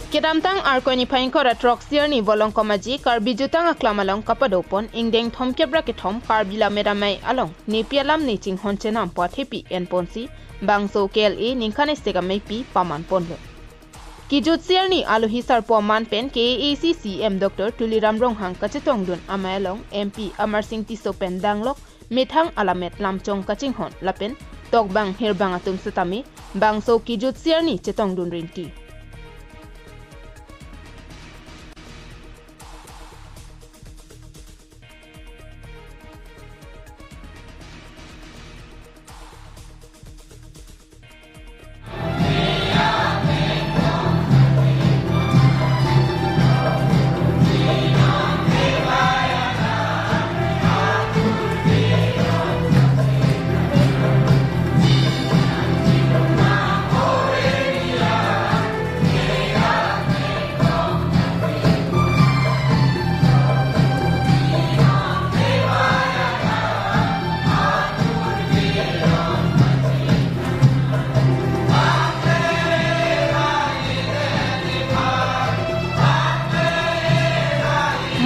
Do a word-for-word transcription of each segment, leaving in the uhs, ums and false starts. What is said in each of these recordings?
Kedamtang Arkoi niphai ingkoi ra throk Sirni Volongkom Aji Karbi Jutang Aklam along kapadopon ingdeng thomkep ra kethom Karbi Lammet Amei along nepi alam ne chinghon chenam pu athepi enponsi bangso K L A ningkan isi ameipi pamanponlo. Kijut Sirni alohi sarpo aman pen K A A C C E M Doctor Tuliram Ronghang kachetongdun amei along M P Amarsing Tisso pen danglok methang alammet lamchong kachinghon lapen tokbang hirbang atum setame bangso kijut Sirni chetongdun rinti.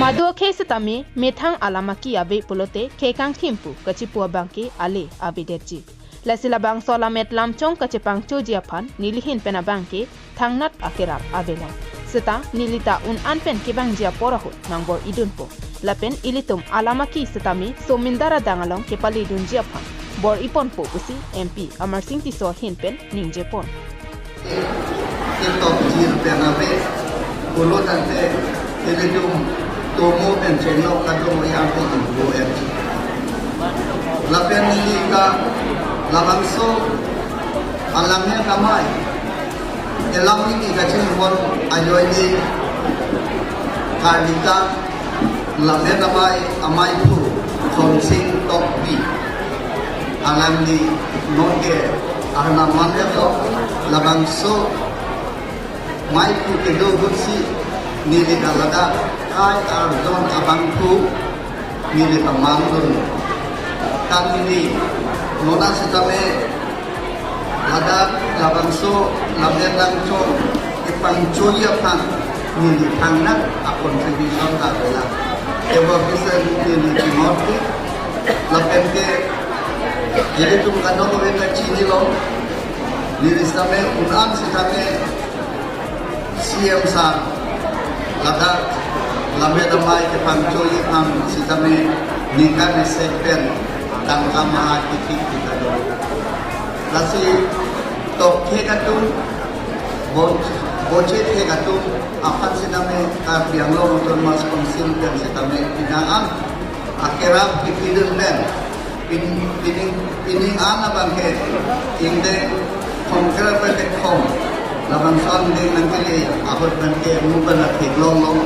Madu akhei setame methang alam aki ave pulote khei kangthim pu kachipu abangke ale avedetji. Lasi labangso alammet lamchong kachepangchoji aphan nelihin pen abangke thangnat akerap avelang. Seta nelita un-an pen kevangji apor ahut nangbor-idunpo. Lapen ilitum alam aki setame somindar adang along kepaledunji aphan bor-iponpo pusi M P Amarsing Tisso ahin pen ningjepon. Ketok jir pen ave, pulo tangte ilitum tomo pen chenglok kadung yang pe impo em. Lapen neli ke labangso alammet amei, elam neli kachinghon ajoine Karbi ta Lammet Amei, ameiphu Khonsing Tokbi. Alangli nonke arnam mandet lo, labangso meiphu kedo ahutsi neli ta ladak kai arjon abangphu neli pamandun. Kan neli nona setame ladak labangso lammet lamchong kepangchoji aphan neli thangnat a-contribution ta avelang. Ewa bisa neli chimorti lapen ke ilitum kadokave ta chinilo, neli setame un-an setame C M sir ladak lammet amei kepangchoji aphan setame ningkan isi pen tangka maha kithik kita do. Lasi tokthek atum, bo-, bochethek atum aphan setame Karbi Anglong Autonomous Council pen setame pinang an akerap kipidun pen pin-, pining, pining an abangke ingdeng thomkep ra kethom labangso angdeng nangkele ahut abangke mu pen atheklong long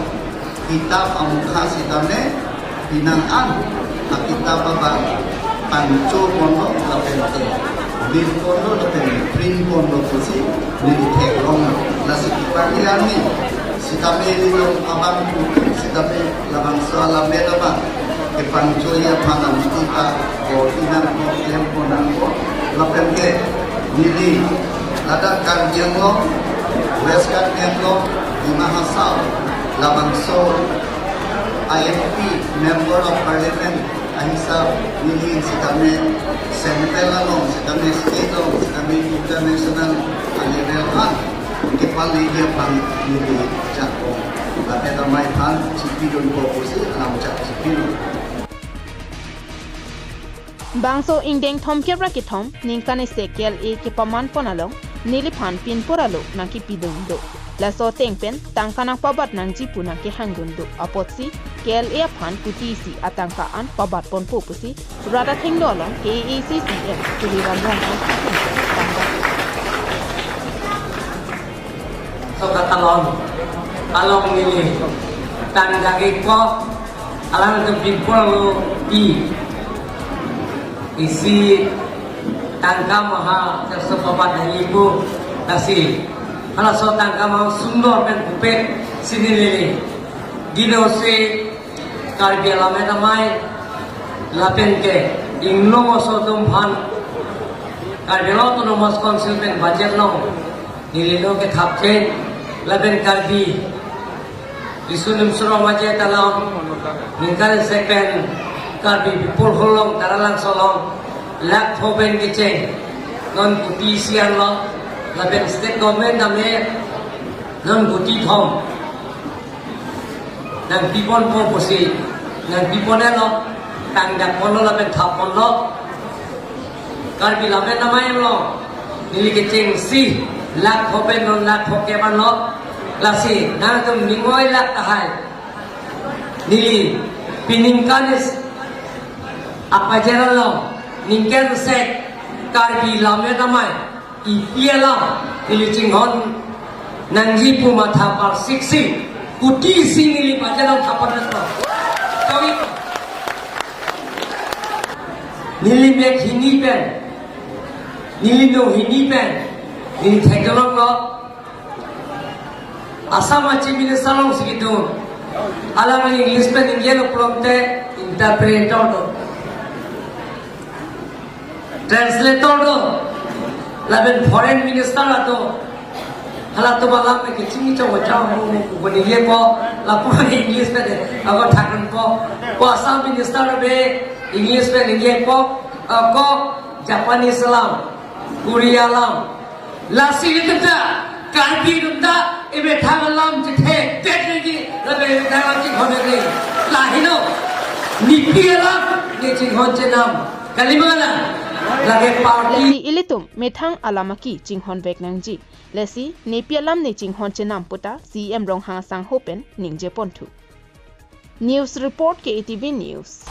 kitap amukha setame pinang an akitap abang pangchoponlo lapen ke bil ponlo lapen print ponlo pusi neli theklong. Lasi kipakli arni setame neli long abang setame labangso alammet abang kepangchoji aphan nangtum ta bor-inangpo, klemponangpo. Lapen ke neli ladak Karbi Anglong, West Karbi Anglong, Dima Hasao, labangso a-M P, Member of Parliament ahisap neli setame central along, setame state along, setame international a-level an kepaleji aphan neli jakong. Lapen amei aphan chipidunpo pusi alam chak chipidun. Bangso ingdeng thomkep ra kethom ningkan isi K L A kepamanpon along neliphan pinpur alo nangkipidun do. Laso ateng pen tangka nangpabat nangji pu nangkehangdun do apotsi K L A aphan kuti isi atangka an pabatponpo pusi rat athengno along K A A C C E M Tuliram Ronghang ahin pen tangka. So katalon along neli tangka kekok alam itu pinpur alo pi isi tangka maha terso pabat halipu tasi. Halaso tangka maha sundor pen kupet sini lele. Gino se Karbi Lammet Amei lapen ke inglong oso atum aphan Karbi Anglong Autonomous Council pen budget along neli lo kethap chen Lapen Karbi Riso Nimso Rong Aje ta along, ningkan isi pen Karbi People Hall along, Taralangso along, lakh pho pen kecheng, non kuti isi anlo, lapen state government tame, non kuti thom nangpiponpo pusi, nangpiponlo, tangdakponlo lapen thapponlo. Karbi Lammet Amei along neli kechengsi lakh pho pen non lakh pho kep anlo. Lasi nangtum ning oi lak tahai. Neli piningkan isi apajer along ningkan isi Karbi Lammet Amei ipi alam neli chinghon nangji pu matha parsiksi, kuti isi neli pajar along thapon reto. Kami neli mek hini pen, neli no hini pen, neli theklonglo. Assam a Chief Minister alongsi kedo, alang English pen ningjelo pulote interpreter do, translator do, lapen foreign minister do. Halatum alam ke chingki chong chong mo mo ko ningjepo, lapu English pen de, ako thaknangpo. Ko Assam minister be English pen ningjepo, ako Japanese alam, Korea alam. Lasi ilitum ta, Karbi atum ta, emethang alam chethekdet nangji, lapen emethang alam chinghon nangji. Lahelo, nepi alam ne chinghon chenam. Kalima la, lake party. Lasi ilitum methang alam aki chinghonvek nangji. Lasi nepi alam ne chinghon chenam puta C E M Ronghang asangho pen ningjeponthu. News report, K A T V News.